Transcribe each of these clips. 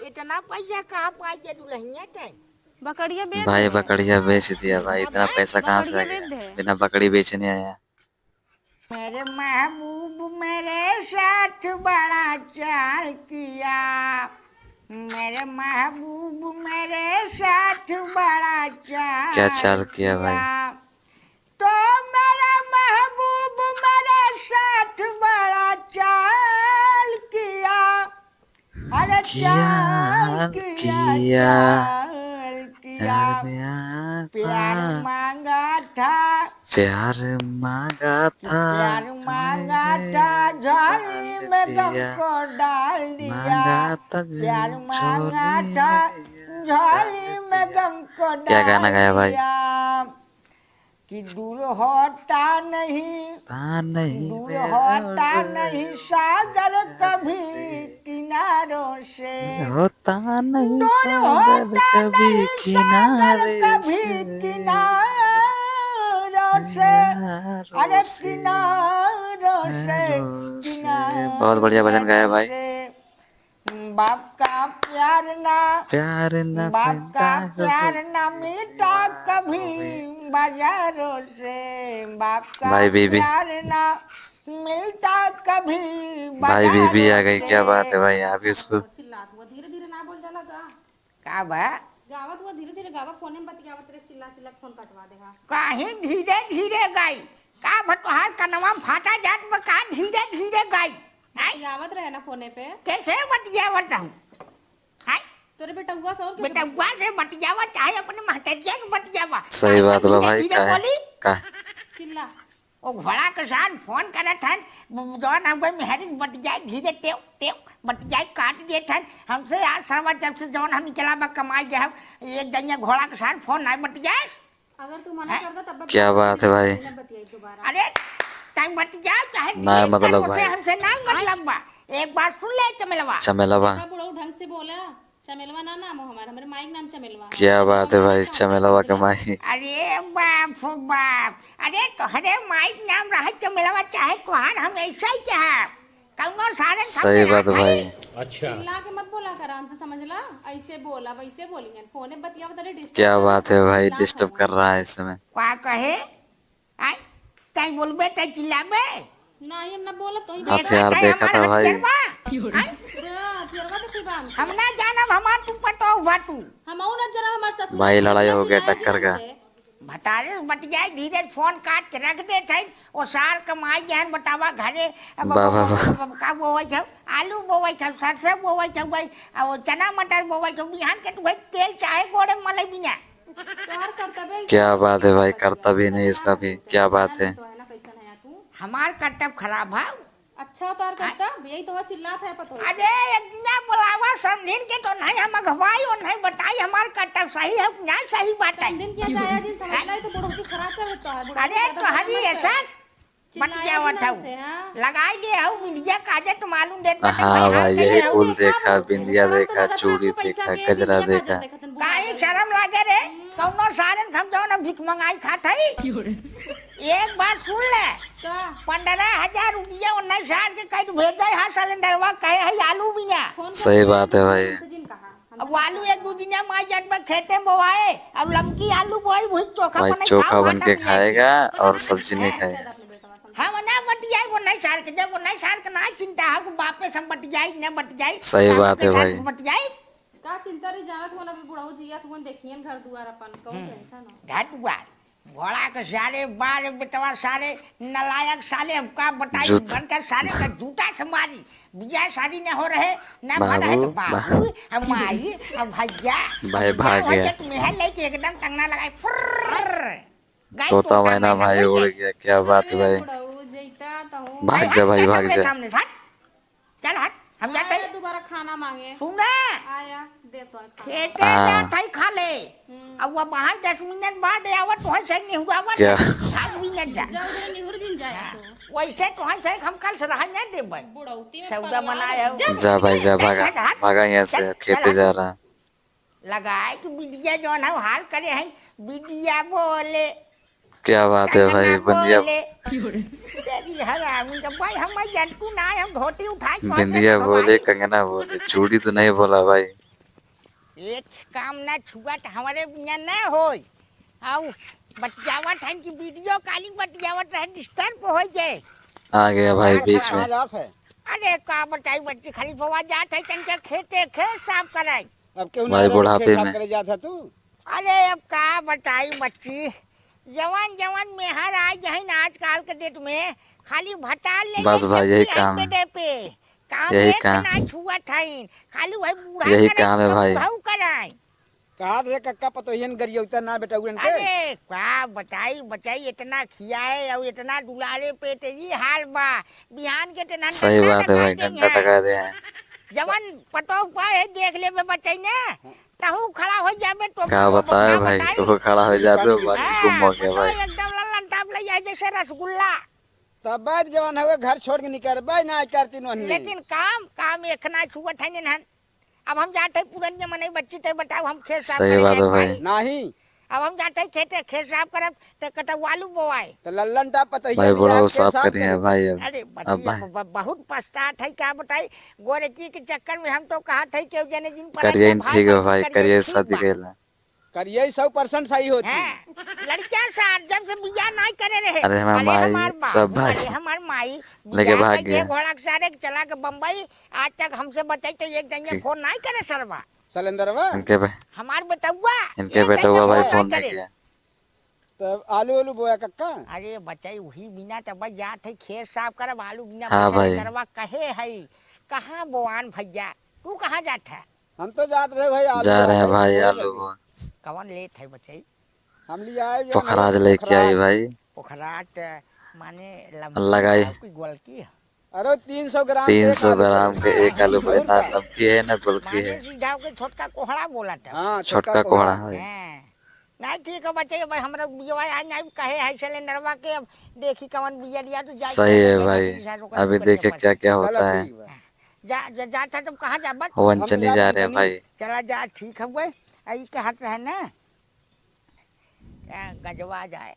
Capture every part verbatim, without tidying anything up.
इतना पैसा कहाँ पाई के दुल्हनिया तय? बकरिया बेच भाई, दे। बकरिया बेच दिया भाई, इतना पैसा कहाँ से आ गया? बिना बकरी बेचे नहीं आया। मेरे महबूब मेरे साथ बड़ा चाल किया, मेरे महबूब मेरे साथ बड़ा चाल क्या चाल किया भाई? किया। तो मेरे महबूब मेरे साथ बड़ा चाल किया। अरे किया, चाल किया, किया। चाल किया। अरे प्यार प्यार मांगा था। प्यार मांगा था। प्यार मांगा था, झोली में गम को डाल दिया। मांगा था प्यार मांगा था, झोली में गम को डाल दिया। क्या गाना गाया भाई? कि दूर होता नहीं, ता नहीं दूर होता नहीं सागर कभी किनारों से। होता नहीं दूर सागर होता कभी नहीं सागर किनारे कभी से। किनारों से। किनारों अरे से। किनारों से, किनारों से। बहुत बढ़िया भजन गाया भाई। से। बाप का प्यार ना, प्यार ना बाप का प्यार ना मिलता कभी बाजारों से, बाप का भाई बीबी। प्यार ना मिलता कभी भाई बीबी आ गई, क्या बात है भाई, आप ही उसको। चिल्लात हुआ, धीरे धीरे ना बोल जाला का? का बा? गावत हुआ, धीरे धीरे गावा, फोने में बतियावत रहे, चिल्ला चिल्ला के फोन कटवा दे हा। काहे धीरे धीरे गाई? का बा तोहार कनवा फाटा जात बा का धीरे धीरे गाई? हैं? बतियावत रहे ना फोने पे। कैसे बतियावत हूँ? हैं? तोरे बेटउआ से और कैसे बेटउआ से बतियावा, चाहे अपने महतरिया से बतियावा। सही बात बा धीरे भाई, धीरे काहे? बोली। का? चिल्ला। ओ घोड़ा के साथ फोन करत हन, जौन हम कोई मेहरी बतियाई धीरे टेव, टेव, बतियाई काट देत हन। हमसे आज सरवा जब से जौन हम निकला बा कमाई गए हम, एक जइया घोड़ा के साथ फोन नहीं बतियाए। अगर तू मना हैं? कर दे, तब क्या बात है भाई? ना बतियाई दोबारा। अरे, तै बतिया, चाहे ना, दिए मतलब तक उसे भाई। हमसे ना मतलब बा। एक बात सुन ले, चमेलवा। चमेलवा। देखा, बुढ़ऊ ढंग से बोला। चमेलवा ना नाम हो हमार, हमरे माई के नाम चमेलवा है। क्या बात है भाई, चमेलवा के माई। अरे बाप हो बाप, अरे तोहरे माई के नाम रहे चमेलवा, चाहे तोहार, हम ऐसा ही चाहब। कौनो सारे सही बात भाई। अच्छा। चिल्ला के मत बोला कर, हमसे समझला, ऐसे बोला, वैसे बोली जन, फोने बतियावत रहे, disturb क्या बात है भाई, disturb कर रहा है इस समय। का कहे? आय? तै बोलबे, तै चिल्लाबे? नहीं, हम ना बोलब, तो ही हथियार देखा था भाई। आय? रे, हथियारवा देखी बा हमके। हम ना जानब, हमार तू पटोह बा तू। हम अउ ना जानब, हमार ससुर भाई, लड़ाई हो गया टक्कर का। भतारे से बतियाई, धीरे से फोन काट के रख देत हई। ओ सार कमाई गहन बतावा घरे, अब वाह, वाह, वाह। अब का बोवै छौ? आलू बोवै छौ, सरसों बोवै छौ भाई, अब वो चना मटर बोवै छौ, बिहान के तू भाई तेल चाहे गोड़े मलै बिना। तोहार कर्तव्य क्या बात है भाई, कर्तव्य ही नहीं इसका भी, क्या बात है। तो है ना, कैसन है तू? हमार कर्तव्य खराब है? अच्छा, तोहार कर्तव्य? यही तो चिल्लात है पतोह। अरे, एक दिना बोलावा समधिन के तो नहीं हम अगवाई और नहीं बताई हमार कर्तव्य सही है कि ना सही बात है। समधिन के जाया जिन समझ लाई तो बुढ़ौती खराब कर देता है, बुढ़ौती अरे, ज्यादा तो बोला हरी मत कर। ऐसा चिल्लाया बतियावत हऊ। हाँ। लगाई ले हऊ बिंदिया काजर तो मालूम देत बाटे हाँ भाई, भाई, यही कुल देखा, बिंदिया देखा, चूड़ी देखा, गजरा देखा। काहे शरम लागे रे? कौनो सारन हम जौन भिख मंगाई खात हई? एक बात सुन ले। का? पन्द्रह हजार रुपया उन्नीस साल के कई भेज दे, हाँ, सिलेंडरवा कहे है आलू बिना। सही बात है भाई। अब आलू एक दू दिनिया माई जात बा खेते में बोआए, अब लमकी आलू बोई, वही चोखा भाई, बनाई, चोखा खाओ, बन के खाएगा और सब्जी नहीं खाएगा। हम ना बतियाई, वो नहीं सार के, जब वो नहीं सार के ना चिंता है, वो बापे से हम बतियाई, न बतियाई, सही बात है भाई। बतियाई। का चिंता रही, जानत हो ना, अभी बुढ़ऊ जिया, तू देखियन घर दुआर अपन, कहूँ टेंशन हो। घर दुआर। घोड़ा के सारे, बाल बेटवा सारे, नालायक साले, हम का बताई, जूत। घर के सारे का जूता से मारी। बियाह शादी न हो रहे, न भर है, बाबू, बाबू, हम माई, हम भैया, भाई भाग गया। मेहर लेके एकदम टंगना लगाई, फुर्र। गई तोता मैना भाई उड़ गया, क्या बात है भाई। भाग जा भाई, भाग जा। सामने से हट। चल हट, हम जाते हैं। दोबारा खाना मांगे। सुन ना। आया, दे तो खाना। खेते हाँ। जात है खा ले। हम्म। अब वो वहाँ दस मिनट बाद आवत, वहाँ से निहुरावत क्या? है। खास भी न जा। जा उधर निहुर जिन जाए हाँ। तो। वैसे तो हम से हम कल से रहा न देबै। बुढ़ौती में सौदा पगला बनाए हो। जा भाई, जा, भागा, भागा यहाँ से, खेते जा रहा। लगाए कि बिंदिया जौन है, हाल करे है, बिंदिया बोले। क्या बात है भाई, बिंदिया। तेरी हरामी का भाई, हम जंतु ना है, हम धोती उठाई, बिंदिया बोले, कंगना बोले, चूड़ी तो नहीं बोला भाई। एक काम ना छुआ त हमरे बिना ना होई। आउ बतियावत हन कि video calling बतियावत रहे, disturb होइ जाए। आ गया भाई हाँ, बीच में। कहाँ जात है? अरे का बताई बच्ची, खाली बवा जात है तनके खेते, खेत साफ कराई। अब केहू ना भाई रहे, बुढ़ापे खेत साफ में। करे जात है तू? अरे अब का बताई बच्ची, जवान जवान मेहर आ जहिन आजकल के date में, खाली भटार ले बस ले भाई, यही चलती है काम है। पेटे पे। काम यही एक काम। ना छुअत हइन, खाली वही बूढ़ा यही करे काम है सब भाई। बुढ़ऊ कराई। कहा थे कक्का पतोहियन गरियौता ना बेटउरन के। अरे का बताई बचाई, इतना खियाए और इतना दुलारे पेट ई हाल बा। बिहान के तेना सही डंडा बात है भाई, डंडा टका दे हैं। जवन पटोह पा है देख लेबे बचाई ने, तहू खड़ा हो जाबे तो का बताए का भाई, बताई? तू खड़ा हो जाबे, बाकी हाँ, गुम हो गया भाई। एकदम लल्लन टाप ले जाए जैसे रसगुल्ला। तब बाद जवन हवे घर छोड़ के निकलबे ना करती नोहनी। लेकिन काम, काम एक ना छुअत है निन्हन। अब हम जात है पुरनिया मनई बच्ची ते बताओ हम खेत साफ सही करे बात जाए है भाई। भाई। नहीं। अब हम जात है खेते, खेत साफ करब ते कटवालू बोआए। तो लल्लन टाप पतोहिया भाई, लिया बुढ़ऊ के साफ साफ करिए करी। भाई अब। अरे अब बच्ची, भाई। ब-, ब-, बहुत पछतात है, का बताई, गोरकी के चक्कर में हम तो कहत है केहू जने जिन पर करिए अच्छा भाई ठीक है बा, भाई, करिए करिए ठीक शादी बा। कैला। करिए सौ percent सही होती। हैं, लड़कियां सार जब से बियाह नहीं करे रहे। अरे हमार अरे माई, हमार बाप, सब भाई अरे हमार माई, लेके बियाह भाग करके गया। घोड़ा के सारे के चला के बम्बई, आज तक हमसे बचाई तो एक दिन ये ठीक। फोन नहीं करे सरवा। सलेंदरवा? इनके बे-, हमार बेटउआ, इनके एक दिन बेटउआ ये भाई फोन फोन नहीं नहीं करे। किया। तब आलू, आलू बोया कक्का? अरे बचाई वही बिना तब जात है खेत साफ करब, आलू बिना हाँ बचाई भाई। सरवा कहे है, कहाँ बोआन भैया, तू कहाँ जात है? हम तो जात रहे भाई, आलू जा रहे हैं भाई, आलू बोए। कवन लेत है बचई? हम ले आए जो पोखराज है, लेके आई पोखराज। भाई। पोखराज त माने लमकी लगाई। है कि गोलकी है? अरे तीन सौ ग्राम के एक आलू पड़ेला। तीन सौ ग्राम के एक आलू पड़ेला, और का? लमकी है ना गोलकी है। माने सीधा के छोटका कोहड़ा बोला था। हाँ, छोटका छोटका कोहड़ा। कोहड़ा है। हाँ। नहीं ठीक है बच्चे, भाई हमरा बियवा आज नहीं कहे है सिलेंडरवा के, अब देखी कवन बिया लिया तो जाए सही है भाई। अभी देखे क्या क्या होता है। चलो ठीक बा। जा, जा, जाता तुम कहाँ जा बट? वंचनी जा रहे हैं भाई। चला जा, ठीक है भाई। आई कहत रहे ना, क्या गजवा जाए।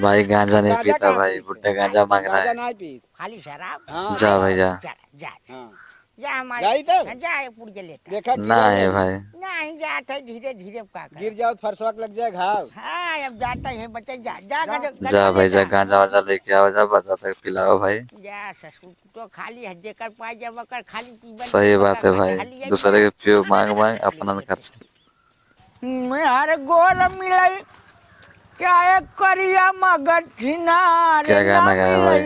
भाई गांजा नहीं पीता भाई, बुड्ढा गांजा मांग रहा है। गांजा नहीं पीत। खाली शराब? हाँ। जा भाई जा। चला, जा। हाँ। जा हमारे। जाई तब? जा, एक पुड़िया लेता। देखा ना है भाई। नहीं जात है, धीरे धीरे का करे। गिर जाओ तो फरसवा के लग जाए घाव। हाँ, अब जाता है बच्चा, जा, जा, गा। गज-, जा गजवा भाई जा, लेता। गांजा वाजा लेके आओ, जा बता तक पिलाओ भाई। जा ससुर। तो खाली है, जेकर पाए जब ओकर खाली पीवन सही बात है भाई, दूसरे के पियो मांग मांग, अपना न खर्चा। मेहर गोर मिलई, चाहे करिया मगर छिनार क्या गाना गाया भाई?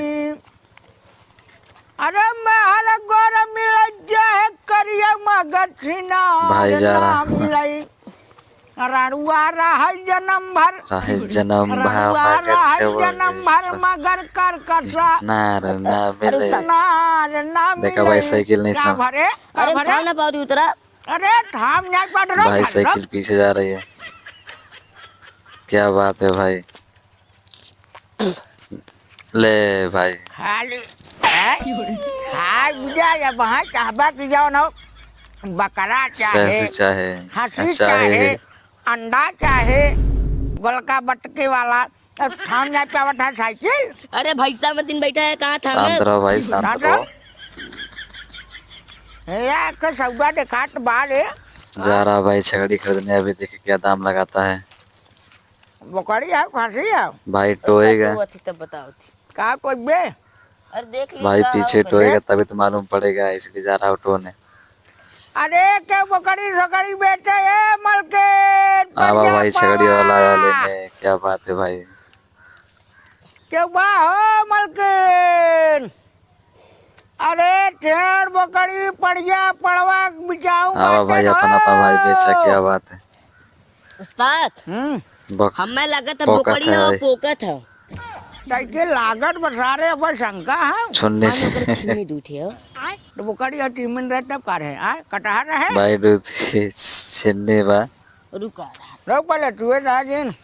अरे मेहर गोर मिलई, चाहे करिया मगर छिनार भाई जा रहा। मिलई। रड़ुआ रहै जनम भर। रहै जनम भर रड़ुआ मगर रहै कब जनम भर मगर कर कसा। नार ना मिले। नार ना मिले। देखा भाई साइकिल नहीं का सम- भरे? का अरे भरे? थाम ना पावत उतरा। अरे थाम नहीं पावत रे, भाई भाई साइकिल पीछे जा रही है। क्या बात है भाई। ले भाई। खाली, हैं? खाए बुझा या वहाँ चाहबा कि जाओ ना, बकरा चाहे, सैंस चाहे, खसी चाहे। चाहे, अंडा चाहे, गोलका बटके वाला, अब थाम जाए पे आवत है साइकिल। अरे भैंसा में दिन बैठा है, कहाँ थामे? शांत रहो भाई, शांत शांत रहो। रहो। हे यार, के सौदा देखात बा रे। जा रहा भाई छगड़ी खरीदने, अभी देखे क्या दाम लगाता है। बोकरी है, खसी है? भाई, टोएगा। तो अथी तब बताओ थी। का टोएबे? अरे देख ली भाई, का पीछे हो टोएगा, गया? तभी तो मालूम पड़ेगा, इसलिए जा रहा हूँ टोने। अरे, के बोकरी सोकरी बेचे, ए मलकिन, आवा पंजाब भाई, छगड़ी वाला आया पावा। लेने, क्या बात है भाई? के बा हो मलकिन? अरे, ठेड़ बोकरी, पड़िया, पड़वा, बिचाऊ आवा बाटे भाई, अपन, अपन भाई हो। बेचा, क्या बात है? उस्ताद, हम्म। बक-, हमें लगत है पोकत बोकरी है हो, भाई। पोकत है। ताई के लागत बसारे अब शंका है। छुन्नी। मान लो अगर छुन्नी दूठे हो। तो बोकरी और टीमन रहे तब का रहे? आ, कटहर रहे? भाई दूध छिन्नी बा। रुका। रुक पहले, तू है राजिन।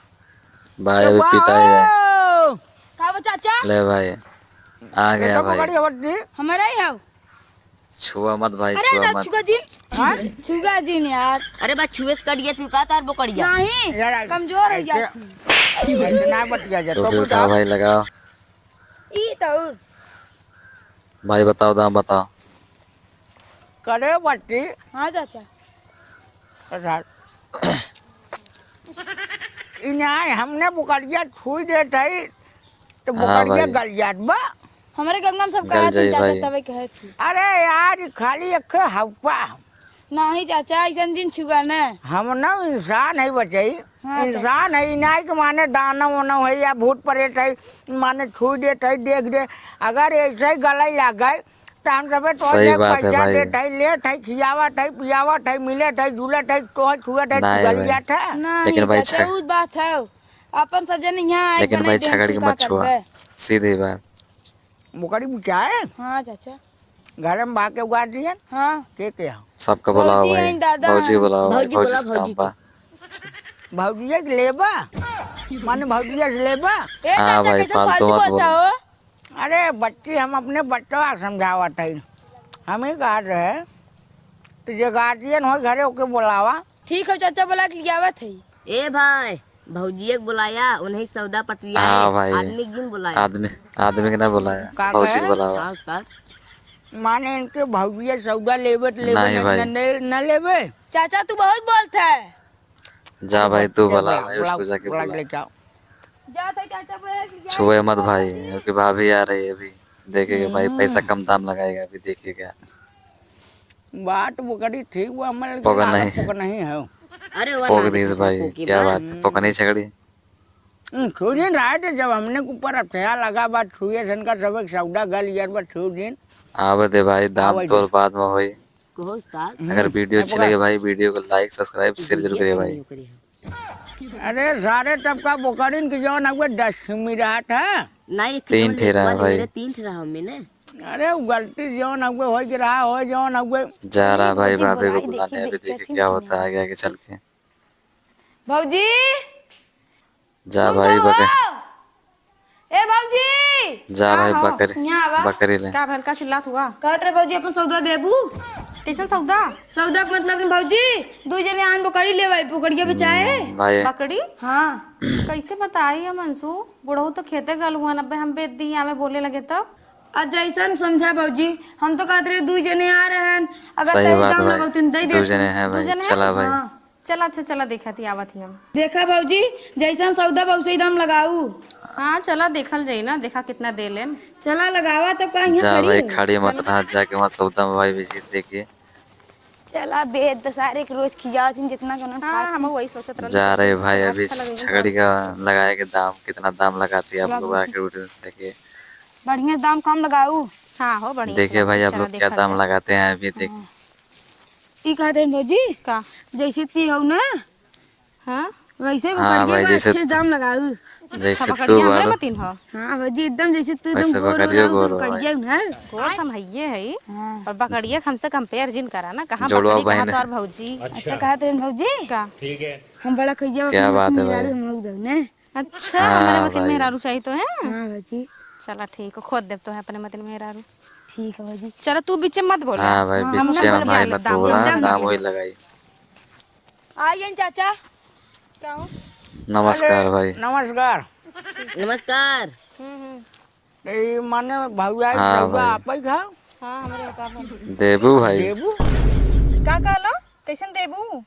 भाई तो अभी पिटाई है। का बा चाचा? ले भाई, आ गया भाई। बोकरी होती? हमारा ही है। छुआ मत भाई, अरे छुआ ना मत। छुआ जिन। हाँ? छुआ जिन यार। अरे बा छुए से कट गया थी का तार बोकड़िया? नहीं, यार, कमजोर हो गया ऐसे, थी। ऐसे ना बतिया जा, तो तो फिर कुछ उठा आप भाई लगाओ। ई तो और। भाई बताओ, दाम बताओ। करे बच्ची। हाँ चाचा। सर। इनाय हमने बोकरिया छुई देत हई, तो हाँ बोकरिया भाई। गल जात बा। हमरे गंगा में सब गल कहत हन जाई चाचा, भाई। तबे कहत ही। अरे यार, ई खाली एक हफ्ता। नहीं चाचा, ऐसन जिन छुआ न। हम न इंसान है बचई, हाँ, चाचा। इंसान है, इनाय के माने दानव वानव है या भूत प्रेत है, माने छुई देत है, देख दे। अगर ऐसे ही गले लाग गए, त हम सबे तोर सही ले बात है पैसा भाई। देत हई, लेत हई, खियावत हई, पियावत हई, मिलत हई, जुलत हई, तोह छुअत हई, नहीं तू भाई। गलियात है। नहीं लेकिन भाई चाचा, छक- उ बात है। अपन सब जन यहाँ आए लेकिन बनाई भाई देन, छकड़ी तू के का मत छुआ। करबे? सीधी बात। बोकरी बुचाए? हाँ चाचा। घर में भाग के उगार दियन? हाँ। के के हो? सबका बुलाओ भौजी भाई। हैं, दादा भौजी हैं। बुलाओ भाई, भौजी भौजी बुला, से काम भौजी बा। के। भौजिया के लेबा? माने भौजिया से लेबा? ए हाँ चाचा, भाई, कैसे फालतू फालतू मत बोलता बोलो। हो? अरे बच्ची, हम अपने बच्चवा समझावत हई। हम ही कहत रहे, तो जे गार्जियन हो घरे ओके बोलावा। ठीक हो चाचा, बोला के लियावत हई। ए भाई, भौजिया के बोलाया, उन्हें सौदा पटरिया हाँ है, भाई। आदमी के जिन बोलाया। आदमी, आदमी के ना बोलाया, का भौजी के कहे? बोलावा। हाँ, उस्ताद। माने इनके भौजिया सौदा लेबे तो लेबे, नहीं न, भाई। न, न, न लेबे। चाचा, तू बहुत बोलत है। जा भाई, तू जा बुला भैया, भाई, बुला, उसको जाके बुला बुला। लेके आओ। जात है चाचा, बोला के लिया छुए मत भाई, क्योंकि भाभी आ रही है अभी। देखेगा भाई, हम्म। पैसा कम दाम लगाएगा अभी, देखेगा। बात वो करी ठीक, वो हमारे पोका लागत नहीं। पोका नहीं है। अरे वो पोक लागत दीस है, भाई, पोकी क्या बा। बात है, पोका नहीं छकड़ी। हम्म, छुई दिन रहे थे, जब हमने के ऊपर अथया लगा बा, छुए सन का सब एक सौदा गल यार बा, छुई दिन। आवे दे भाई, दाम आवे दे। तोल बाद में होई। कहो उस्ताद। अगर हम्म, वीडियो अच्छी लगे भाई, वीडियो को like, subscribe, share जरूर करिए भाई। अरे सारे तबका बोकरिन की जौन हुए दस मिनट है। नहीं, एक तीन ठो ठे रहा वाली भाई। मेरे तीन ठे रहा हमने ने। अरे वो गलती जौन हुए हो गिरा हो जौन हुए। जा रहा भाई, भाभी को बुलाने, अभी देखिए क्या होता है आगे, आगे चल के। भौजी, जा भाई, बकरी। ए भौजी! जा भाई, बकरी, यहाँ आवा। बकरी ले। का भइल, का चिल्लात हुआ? कहत रहे भौजी, अपन सौदा देबू? कैसन सौदा? सौदा के मतलब न भौजी, दुई जने आन बकरी लेवाई, बकरिया बेचाए। हम्म, भाई। बकरी? हाँ। कैसे बताई हम अंशु? बुढ़ऊ तो खेते गल हुआ, अबे हम बेच दी, आवे बोले लगे तब। आ जैसन समझा भौजी, हम तो कहत रहे दुई जने आ रहे हैं, अगर सही बात भाई। दे दे। दुई जने हैं भाई, चला भाई। हाँ। चला, अच्छा, चला, देखत ही आवत ही हम। देखा भौजी, जैसन सौदा बा, वैसे ही दाम लगाऊ। हाँ, चला, देखल जाई ना, देखा कितना दे लेन। चला, लगावा तब का यहाँ जा खड़ी भाई, है। खड़ी मत रहा, जाके वहाँ सौदा में भाई visit देखिए। चला, बेद सारे के रोज खियावत ही, जितना कनो हाँ, खात हम ही। वही सोचत रहनी जा कि रहे भाई, अच्छा अभी लगेगा। छकड़ी का लगाए के दाम, कितना दाम लगाती है आप लोग आके video देखिए। बढ़िया दाम कम लगाऊ। हाँ हो, बढ़िया से देखिए भाई, आप लोग क्या दाम लगाते हैं अभी देखिए। हाँ। ई कहत हन भौजी, का? जैसे ती हऊ ना, हाँ? वैसे हाँ बकरिया भाई, का जैसे अच्छे तू, दाम लगाऊ। जैसे अच्छा, तू बकरिया हमरे बाड़ू। मतिन हो। हाँ भौजी, एकदम जैसे तू एकदम वैसे गोर हो बकरियो ना, गोर हो भाई। बकरिया ना। गोर हम हइये हई, हाँ। और बकरिया के हमसे compare जिन करा ना, कहाँ जोड़वा बकरी, कहाँ बहन। तोर भौजी। अच्छा। अच्छा कहत हन भौजी? का? ठीक है। हम बड़ा खइया क्या बात है भाई? हम लोग दो ना। अच्छा, हाँ हमरे मतिन भाई। मेहरारू चाही तो है? हाँ भौजी। चला ठीक है, खोद देब तो है अपने मतिन मेहरारू। ठीक है भौजी। चला तू बीचे मत बोला। हाँ भाई, हाँ, हम बीचे ना में बोले भाई मत बोला, दाम वही लगाई। आइए चाचा। का हो? नमस्कार अरे, भाई। नमस्कार। नमस्कार। हम्म, हम्म। ए, माने भौजाई हाँ रउआ भाई। आपै खा? हाँ, हमरे का बा। देबू भाई। देबू? का कहलो? कैसन देबू?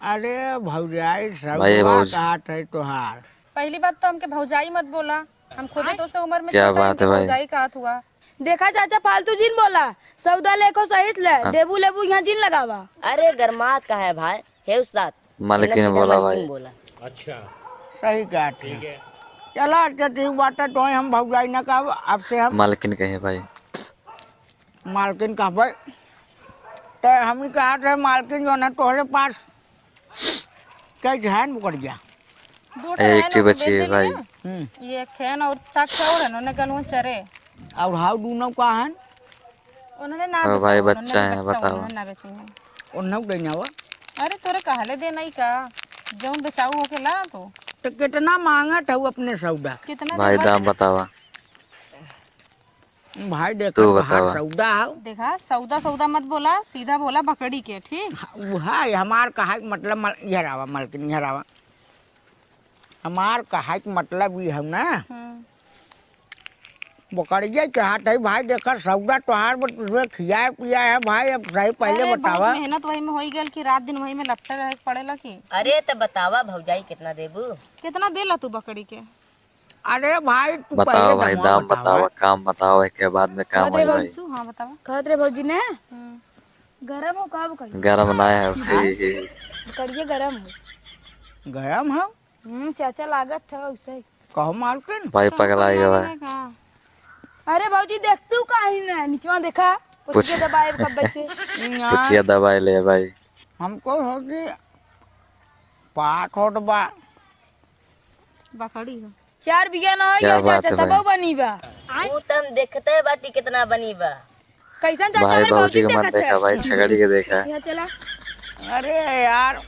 अरे भौजाई, भाई, सगुआ भौज- कहत है तोहार। पहली बात तो हमके भौजाई मत बोला, हम खुदे तो से उम्र में क्या छोट हई, बात है भाई? भौजाई कहत हुआ। देखा चाचा, फालतू जिन बोला, सौदा लेको सही से ले, हाँ। देबू लेबू यहाँ जिन लगावा। अरे गरमात का है भाई, हे उस्ताद, मालकिन इन्हें सीधा बोला मालकिन भाई। बोला। अच्छा। सही कहत है। ठीक है। चला, अच्छा, ठीक बात है, तो हम भौजाई ना कहब, अब से हम मालकिन कहे भाई। मालकिन कहबे। तो हम ही कहत रहे, मालकिन जो है तोहरे पास कई ठे हैं बकरिया? दो ठे ए, हैं, एक ठे ओके, बची बेच है देली भाई। ना। हम्म। ये एक है ना, और चार ठे और हैं, उन्हें गलुआ चरे। और हाउ दोनों का हैं? उन्होंने ना ओ बेचा, भाई, उन्होंने बच्चा भी है, बच्चा, बताओ। उन्होंने ना बेचे हैं। उन्होंने देना हुआ? अरे तोरे कहले देना ही का, जौन बेचाऊ होके ला तो। तो कितना मांगत हऊ अपने सौदा? कितना भाई, देबा? दाम बतावा। भाई देखा, तू तोहार बतावा। सौदा हौ। देखा, सौदा, सौदा मत बोला, सीधा बोला बकरी के, ठीक? हाँ, उ है, हमार कहा के मतलब मल-, इहर आवा, मलकिन, इहर आवा। हमार कहा के मतलब ई हौ ना, हम्म। बकरिया चाहत है भाई, देखा सौदा तोहार, बस उसमें खियाए पियाए है भाई। अब सही पहले अरे, बहुत बतावा। मेहनत वही में होई गल कि रात दिन वही में लपटे रहे के पड़ेला कि। अरे, त बतावा भौजाई, कितना देबू? कितना देला तू बकरी के? अरे भाई, तू बतावा पहले भाई, दाम दाम बतावा। बतावा, काम बतावा, एक के बाद में काम कहत रहे आई भाई। भौजी, हाँ, बतावा। कहत रहे भौजी ने, हम्म। गरम हो का बकरी? गरम ना है भाई। बकरिया गरम हो। गरम हो? हम्म, चाचा लागत है वैसे ही। कहो मालकिन। भाई पगला गया है। अरे भौजी, देख तू काहे ना निचवा देखा, कुछ कुछ के दबाए कब्बे से। ना। कुछ ये दबाए ले भाई। हमको हो कि पाठ होत बा। बकरी हो। चार बिया ना हो क्या गया बात चाचा, है भाई? तबो बनी बा। वो त हम देखते बाटी कितना बनी बा। कैसन चाचा भाई, हमरे भौजी भौजी के मत देखत देखा है? भाई, छगड़ी के देखा। यहाँ चला। अरे यार,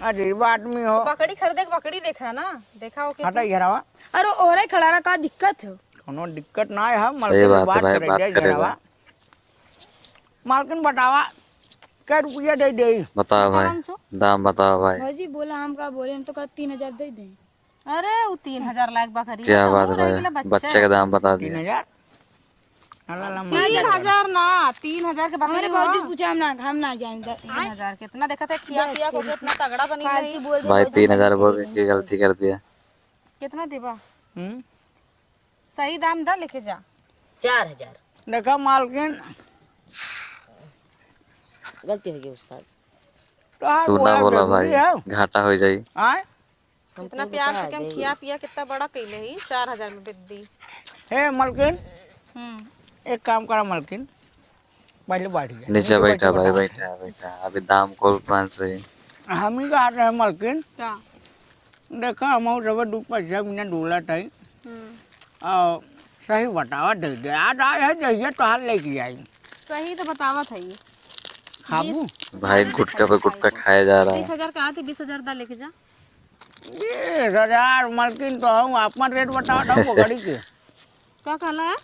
अजीब आदमी हो। बकरी खरीदे के बकरी देखा ना, देखा हो के हटा तू। घरवा। अरे ओरे खड़ा रहा, का दिक्कत है? कोनो दिक्कत ना है, हम सही मलकिन बात है बात भाई, करे बात जाए करे घरवा। भाई। मालकिन बतावा, कै रुपया दे दे? बताओ भाई, पाँच सौ। दाम बताओ भाई। भौजी बोला, हम का बोले, हम तो कहा तीन हजार दे दें। अरे, उ तीन हजार लायक बकरी क्या है, बात तबो है रह भाई, गेला बच्चा। बच्चे का दाम बता दिया। तीन हजार? अला, अला, तीन हजार ना, तीन हजार के बकरी हमारे हुआ। भौजी पूछा, हम ना, हम ना जाने दा। तीन हजार कितना देखत है, खिया पिया को कितना तगड़ा बनी फालतू रही। बोल दे, भाई, भौजी तीन हजार बोल बोल दे। के गलती कर दिया। कितना देबा? हम्म? सही दाम दा, लेके जा। चार हजार। देखा मालकिन, गलती हो गई उस्ताद। तोहार तू ना बोला बोला जरूरी भाई, है। घाटा हो जाई। आय? इतना प्यार से कम खिया पिया कितना बड़ा कैले ही, चार हजार में बेच दी। हे मलकिन, हम्म। एक काम करा मलकिन, पहले बैठ जा। नीचे नीचे बैठा बैठा भाई, भाई। बैठा, बैठा। अभी दाम कॉल प्लान से ही। हम ही कहा रहे मलकिन। का? देखा, हम और जब दू पैसा बिना डोलत है। हम्म। और सही बतावा, दे दे। आज आए है, जहिया तोहार लेके आई। सही तो बतावत है ये। खाबू? बीस भाई, गुटखा पे गुटखा खाया जा रहा है। बीस हजार कहा थे, बीस हजार दा लेके जा। बीस हजार, मलकिन, तो हम आपन रेट बता दो बकरी के। का कहला है?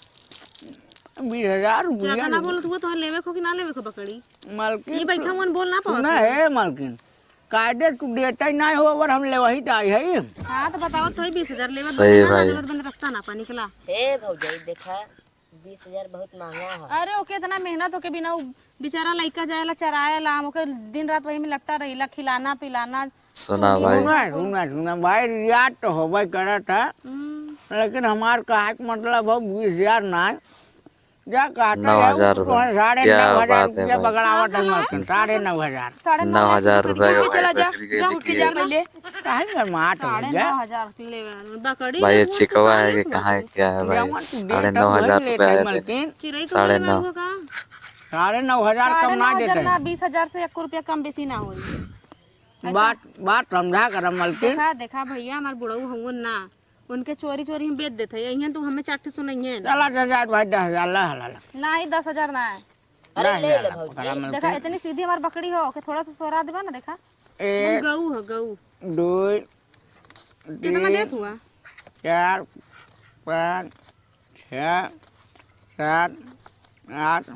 बीस हजार रुपया ज्यादा ना ले। बोलत हुआ, तोहर लेवे को कि ना लेवे को बकरी? मलकिन, ये बैठा हुआ बोल ना पावत सुना है। है मलकिन, कायदे तू देता ही ना हो, अगर हम लेवही त आई है। हाँ, तो बताओ, तो ही बीस हजार लेवे, सही ना भाई। जरूरत बने रास्ता ना पा निकला। ए भौजाई, देखा, बीस हजार बहुत महंगा है। अरे, ओके इतना मेहनत होके बिना उ बेचारा लइका जाएला चराएला, हम ओके दिन रात वही में लपटा रहीला, खिलाना, पिलाना, सुना चूनी भाई। सुना, सुना, सुना भाई, रियायत तो होबे करत है, हम्म। लेकिन हमार कहे के मतलब हो, बीस हजार ना, जा कहता नौ हजार है, रुपया। तोहर साढ़े क्या नौ हजार बात है रुपया भाई। बगड़ावत है हाँ, मलकिन, हाँ। साढ़े नौ हजार। साढ़े नौ नौ हजार रुपया के लेके चला भाई जा, बकरी के जा, उठ के जा निकले। पहले। काहे गरमात हो साढ़े जा? नौ हजार के लेवे, बकरी भाई, ये लेके चिकवा है कि कहाँ, क्या है भाई? जवन तू साढ़े नौ हजार देता रुपया वही है लेता है देने। मलकिन। चिरई तो साढ़े नौ। लेवे हुआ का? साढ़े नौ हजार कम साढ़े नौ ना हजार देते ना, हैं। बीस हजार से एक रुपया कम बेसी ना होई। अच्छा। बात, बात समझा कर मलकिन। देखा, देखा भैया, हमार बुढ़ऊ हउवन ना, उनके चोरी चोरी हम बेच देते हैं, यहीं तो हमें चार ठे सुनाइए ना। चला जा, जा भाई, दस हजार ला, ला, ला। नहीं, दस हजार ना है। अरे, दस हजार ले ले ला, भौजी। पकड़ा मलकिन। देखा, इतनी सीधी हमार बकरी हो, कि थोड़ा सा सोरा देबा ना, देखा। एक, गऊ हो, गऊ। दो, कितना तीन, देत हुआ? चार, पाँच, छः, सात, आठ,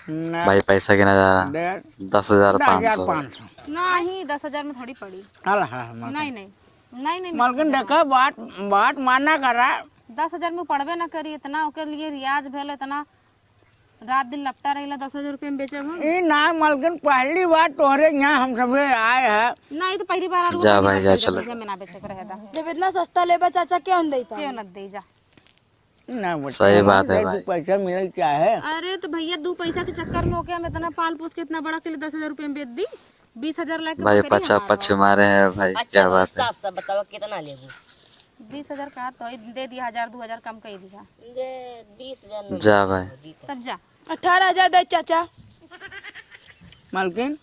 नौ, भाई, पैसा गिना जा रहा। दस, दस हजार पाँच सौ। दस हजार पाँच सौ। नहीं, दस हजार में थोड़ी पड़ी। हाँ, हाँ, हाँ, मलकिन। नहीं, नहीं, नहीं, नहीं, मलकिन, नहीं। देखा, बात, बात माना करा। दस हजार में पड़बे ना करी, इतना ओके लिए रियाज भेल, इतना रात दिन लपटा रहिला, दस हजार रुपया में बेचब हम? ई ना मलकिन, पहली बार तोहरे यहाँ हम सभे आए हैं। ना, ई तो पहली बार आलू जा भाई, जा, चलो। में ना बेचे के रहे दा। जब इतना सस्ता लेबा चाचा, क्यों न दे पाए? क्यों न दे जा? ना, सही बात है भाई। दू पैसा मिलल क्या है? अरे तो भैया, दू पैसा के चक्कर में ओके हम इतना पाल पोस के इतना बड़ा के लिए दस हजार रुपया में बेच दी, बीस हजार लाके भाई, बकरी पछा हमार पछ बा। मारे हैं भाई, अच्छा, क्या तो बात है? साफ साफ बतावा, कितना लेबू? बीस हजार का तो दे दिया, हजार दो हजार कम कर दिया। दे, बीस हजार नहीं जा भाई। तब जा। अठारह हजार दे चाचा। मालकिन?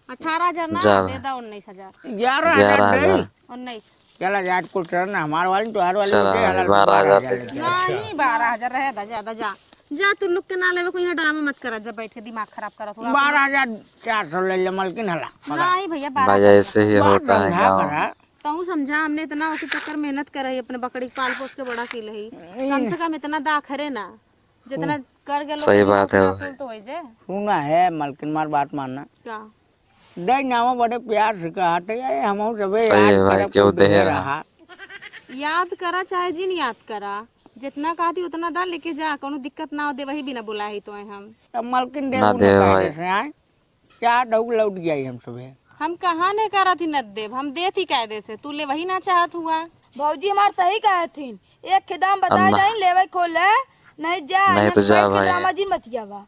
अठारह हजार ना, जा दे भाई। दा उन्नीस हजार। ग्यारह हजार ग्यारह हजार दे। उन्नीस। चला जा, कुछ ना, हमार वाली, तोहार वाली चला उठे, भाई, हलाल बारह हजार बारह हजार दे दे। नहीं, बारह हजार रहे दा, ज्यादा जा। जा, तू लोग के ना लेवे को यहाँ ड्रामा मत करा, जब बैठ के दिमाग खराब करत हो। बारह हजार चार सौ ले ले, मालकिन, हला, पकड़ा। नहीं भैया, बारह हजार ऐसे ही होता है समझा गाँव। करा। तू समझा, हमने इतना ओके चक्कर मेहनत करे ही, अपने बकरी के पाल पोस के बड़ा की ले ही। कम से कम इतना दा खरे ना, जितना कर गए लोग सही बात है उतना भाई। असूल तो होई जे। सुना है, मालकिन, मार बात मानना। का? दे नावा बड़े प्यार से कहा थे, ये हमहू सबे सही याद है भाई, करब, क्यों कुछ दे दूर रहा? रहा। याद करा चाहे जिन याद करा, जितना कहती उतना दा, लेके जा, कौनो दिक्कत ना हो, देवही बिना बोला है तो हम। तब मलकिन ना देबू ना दे काहे भाई। से, आय? क्या डौक लौट गया हम सभे? हम कहाँ ने करत ही न देब, हम देत ही कायदे से, तू लेवही ना चाहत हुआ। भौजी हमार सही कहत हिन, एक के दाम बता अम्मा। जाई, लेवे खोले, नहीं जा, नहीं तो जा भाई। ड्रामा जिन मतियावा।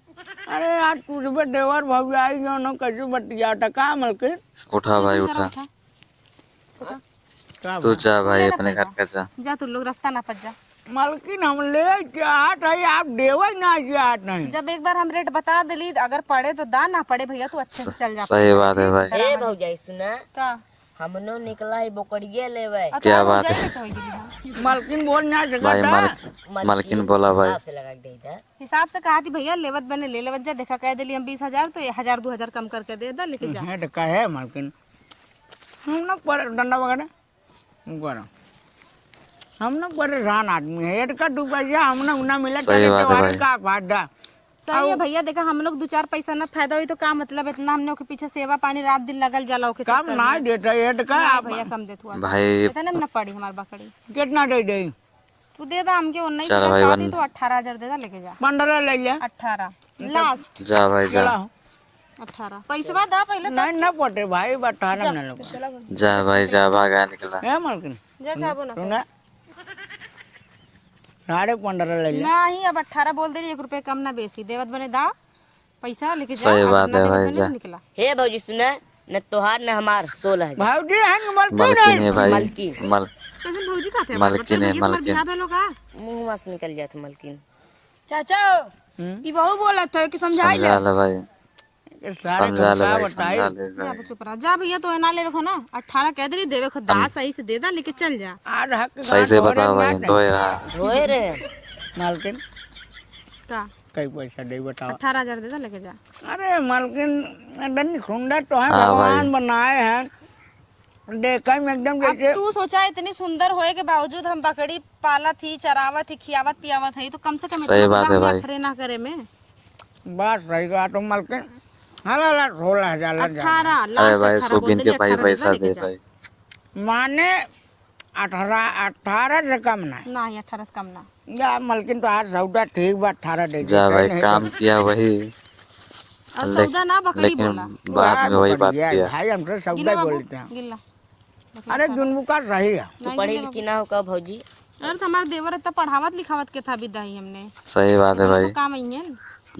अरे यार, तू जब देवर भौजाई जो न कैसे बतिया, त का मलकिन? उठा भाई, उठा। उठा। का तू बा? जा भाई, अपने घर का जा। जा, तू लोग रास्ता नापत जा। मलकिन, हम ले चाहत है, आप देवे ना चाहत नहीं। जब एक बार हम रेट बता देली, अगर पड़े तो दा, ना पड़े भैया, तू अच्छे से चल जा। सही बात है भाई। ए भौजाई, सुना। का? हमनो निकला है बोकड़िया लेवे। अच्छा, क्या बात है? मलकिन बोल ना सकता। भाई, मल-, मलकिन बोला भाई। हिसाब से लगा के दे दे। हिसाब से कहा थी भैया, लेवत बने ले लेवत जा, देखा कह देली हम बीस हजार, तो ये हजार दो हजार कम करके दे दे, लेके जा। हम्म, तो कहे मलकिन, हम ना पर डंडा वगैरह, वगैरह। हम ना परेशान आदमी है, एटका दू पैसा हम ना, ना मिला, सही बात है भाई। का फायदा? सही है भैया, देखा हम लोग दो चार पैसा ना फायदा होई तो का मतलब, इतना हमने ओके पीछे सेवा पानी रात दिन लगल जाला ओके कम चक्कर ना में। देता, एटका नहीं आप भैया, कम देत हुआ भाई। इतने में ना पड़ी हमार बकरी। कितना दे दे? तू दे दा हमके उन्नीस हजार भाई, चाहती तो अठारह हजार दे दा, लेके जा। पंद्रह ले ले। अठारह, लास्ट। जा भाई, जा। चला। अठारह। पैसवा दा पहले, तब नहीं, ना पटे भाई, अठारह जा। ना लेबा। जा भाई, जा, भागा निकला। ए मलकिन, जा, जाबो ना सुना। साढ़े पंद्रह ले ले। नहीं, अब अठारह बोल दे रही, एक रुपये कम ना बेसी। देवत बने दा, पैसा लेके जा, सही बात है भाई, जा। निकला। हे भौजी सुना, न तोहार न हमार, सोलह हजार। भौजी है कि मलकिन है? मलकिन है भाई, मलकिन। मल-, कैसे भौजी कहते हैं? मलकिन है, भैया से मलकिन। बियाह भेलो का? मुंह से निकल जात मलकिन। चाचा, हम्म? ई बहू बोलत है कि समझाई ले। समझा ले भाई। सारे समझा ले भाई, समझा ले भाई। जा, चुप रहा। जा भैया, तो ना लेवे को ना, अठारह कह देली, देवे को दा, सही से दे दा, लेके चल जा। सही से बताओ भाई, धोए रहा। धोए रे। मालकिन। का? कई पैसा दे बताओ। अठारह हजार दे दा, लेके जा। अरे मालकिन, डन सुंदर तो है, हाँ भगवान भाई। बनाए हैं। देखे में एकदम अब जैसे तू सोचा, इतनी सुंदर होए के बावजूद हम बकरी पालत ही, चरावत ही, खियावत पियावत ही, तो कम से कम सही इतना बात है भाई। अखरे ना करे में। बात सही कहा तुम मलकिन। हाला ला, सोलह हजार लग जाएगा। अठारह, अरे लास्ट भाई, अठारह बोल सुबिन के भाई, पैसा दे भाई। माने अठारह, अठारह से कम ना। नहीं, अठारह से कम ना। या मलकिन, तो आज सौदा ठीक बा, अठारह दे जा भाई, काम किया वही। और सौदा ना बकरी बोला। बाद में वही बात किया। भाई, हम तो सौदा बोलते हैं। अरे, जुनबू का सही है। तू पढ़ी लिखी ना हो का भौजी? अरे, तो हमार देवर इतना पढ़ावत लिखावत के था विदाई हमने। सही बात है भाई। काम आई है।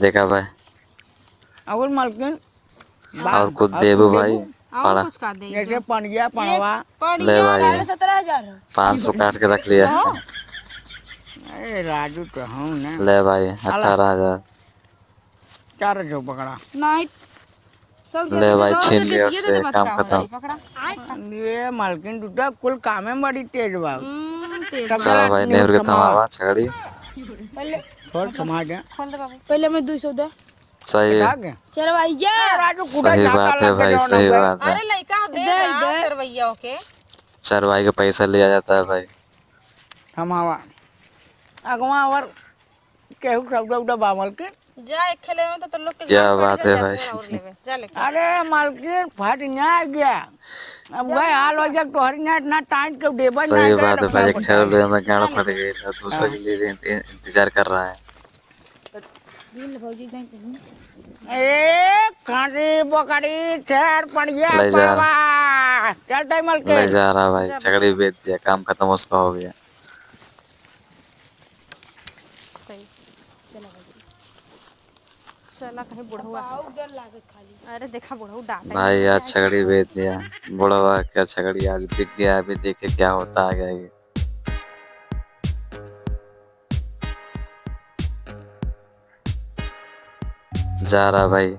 देखा भाई। और मलकिन, और कुछ देबू भाई? और पड़ा। कुछ का दे? जैसे पनिया, पड़वा। ले भाई। साढ़े सत्रह हजार। पाँच सौ काट के रख लिया। हाँ। अरे राजू तो हूँ ना। ले भाई, अठारह हजार। चार जो पकड़ा। नहीं। ले भाई, छीन लिया उससे, काम खत्म। पकड़ा। ये मालकिन दूटा कुल कामे बड़ी तेज बा। हम्म, तेज बा। चला भाई, नेहरू के थमावा छगड़ी। पहले खोल, थमा दे। खोल दे बाबू। पहले मैं दो सौ दे। सही। चरवाइया। सही बात है भाई, सही बात है। अरे लइका हो, दे दे, ना दे। चरवैया के। चरवाई के पैसा लिया जाता है भाई। थमावा। अगवा और केहू सौदा उदा बावल के। जा, एक खेले में तो तुम लोग के क्या बात है भाई। जा लेके। अरे मालकिन, फट ना गया। अब भाई हाल हो गया, तोहरी ना इतना टाइट के देबे ना। सही बात है भाई, एक ठहर ले, मैं गाना फट गई, दूसरा के लिए इंतजार कर रहा है। ए, खांसी, बोकड़ी, छेर, पड़िया, ले जा। पावा। चल, टाइम मल के। ले जा रहा भाई, छगड़ी बेच दिया, काम खत्म उसका हो गया। सही। चला भाई। चला कहीं बुढ़वा। बाऊ डर लागे खाली। अरे देखा बुढ़ऊ डांटे। भाई, आज छगड़ी बेच दिया। बुढ़वा क्या छगड़ी आज बिक गया, अभी देखे क्या होता आगे आगे। जा रहा भाई।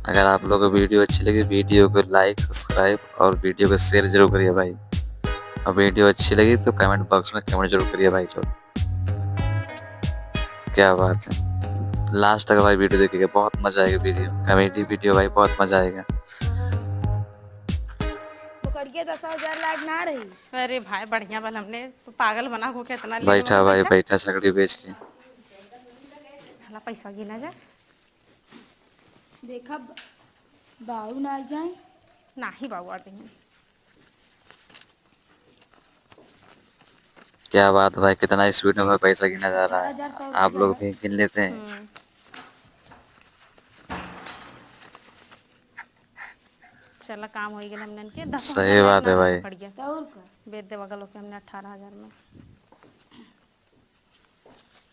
अगर आप लोग को वीडियो अच्छी लगी, वीडियो को like, subscribe और वीडियो को share जरूर करिए भाई। और वीडियो अच्छी लगी तो comment box में comment जरूर करिए भाई लोग। क्या बात है, last तक भाई वीडियो देखिएगा, बहुत मजा आएगा। वीडियो comedy वीडियो भाई, बहुत मजा आएगा। पकड़िए दस हजार लाग ना रही। अरे भाई बढ़िया बल हमने तो पागल बना को कितना ले बैठा भाई, बैठा छगड़ी बेच के। भला पैसा गिना जा। देखा ब-, बाऊ ना आ जाए। नाही बाऊ आ जाए। क्या बात है भाई, कितना स्पीड में भाई पैसा गिना जा रहा है। आप लोग भी गिन लेते हैं। हम्म। चला, काम हो गया हमने इनके दस हजार। सही बात है भाई। पड़ गया। तो और का? बेच दे बगल होके हमने अठारह हजार में।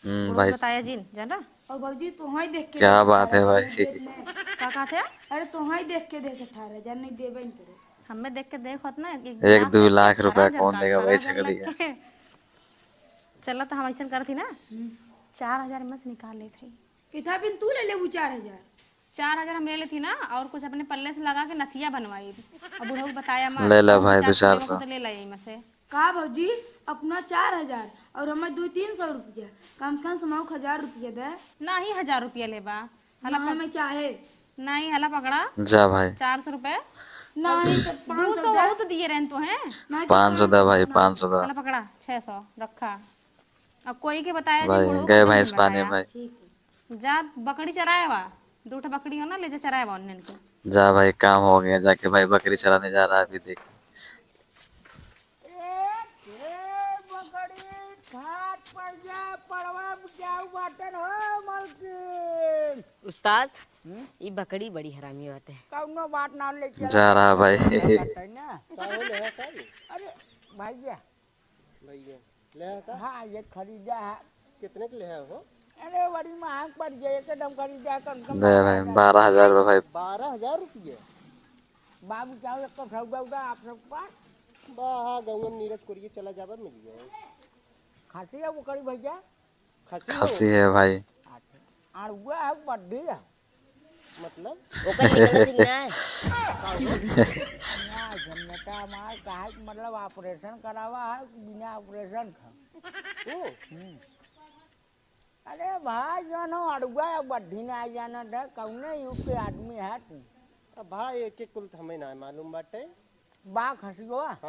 हम्म, बुढ़ऊ भाई। बताया जिन, जाना? और भौजी, तोहाई देख के क्या दे बात है अठारह हजार भाई। में। का कहते हैं? अरे, तोहाई देख के दे से अठारह हजार, नहीं देबे नहीं करे। हमें देख के देख होत ना, एक एक दो लाख रुपया कौन देगा भाई छकड़ी का? चला, तो हम ऐसन करत ही ना, हम्म। चार हजार में से निकाल लेत हई। कितना बिन तू ले लेबू चार हजार? चार हजार हम ले लेती ना, और कुछ अपने पल्ले से लगा के नथिया बनवाई। अब बुढ़ऊ बताया मत, ले ला भाई, दो चार सौ। तो ले ला यही में से। का भौजी, अपना चार हजार और हमें दो तीन सौ रुपया, कम से कम से मौक हजार रुपया दे। ना ही हजार रुपया लेबा। हला ना, पक-, हमें चाहे। नहीं, हला पकड़ा। जा भाई। चार सौ रुपए। नहीं, तो पाँच सौ दो सौ दे। बहुत दिए रहन तो हैं। नहीं, तो पाँच सौ दे भाई, पाँच सौ दे। हला पकड़ा, छह सौ रखा। अब कोई के बताया भाई, नहीं, बुढ़ऊ गए को भैंस नहीं पाने बताया। भाई। ठीक है। जा बकरी चराए बा, दो ठो बकरी हो ना, ले जा चराए बा उन्हन के। जा भाई, काम हो गया, जाके भाई बकरी चराने जा रहा है अभी, देखिए। ए, ए, बकरी, घाट पर जा, पड़वा में जाऊ बाटन हो, मलकिन। उस्ताद, हम्म? ई बकरी बड़ी हरामी बाटे। कौनो बात ना, ले चला। जा रहा भाई। बात है ना। का हो ले है का? अरे, भैया। भैया, ले है का? हाँ, ये खरीदा है। कितने के ले है हो? अरे, बड़ी महंग पड़ गया, एकदम खरीदा है, कम से कम दे भाई, बारह हजार। बारह हजार रुपये भाई। बारह हजार रुपये? बाबू, चाहो एक तो सौदा उदा आप सब पास? बा, हाँ, गौवा में नीरज कोरिये चला जाबा, मिल जाए। खासी है वो करी भैया? खसी हो? खसी है भाई। अच्छा। अड़ुआ है, बड्डी है। मतलब? ओकर निकलत ही ना। ना, झन्नटा मार, काहे कि मतलब operation करावा है कि बिना operation का? ओ। हम्म। अरे भाई, जानो अड़ुआ है, बड्डी ना जानत है, कौने युग के आदमी है तू? अब भाई, एक एक कुल तो हमें ना मालूम बाटे। बा खसियो? हाँ।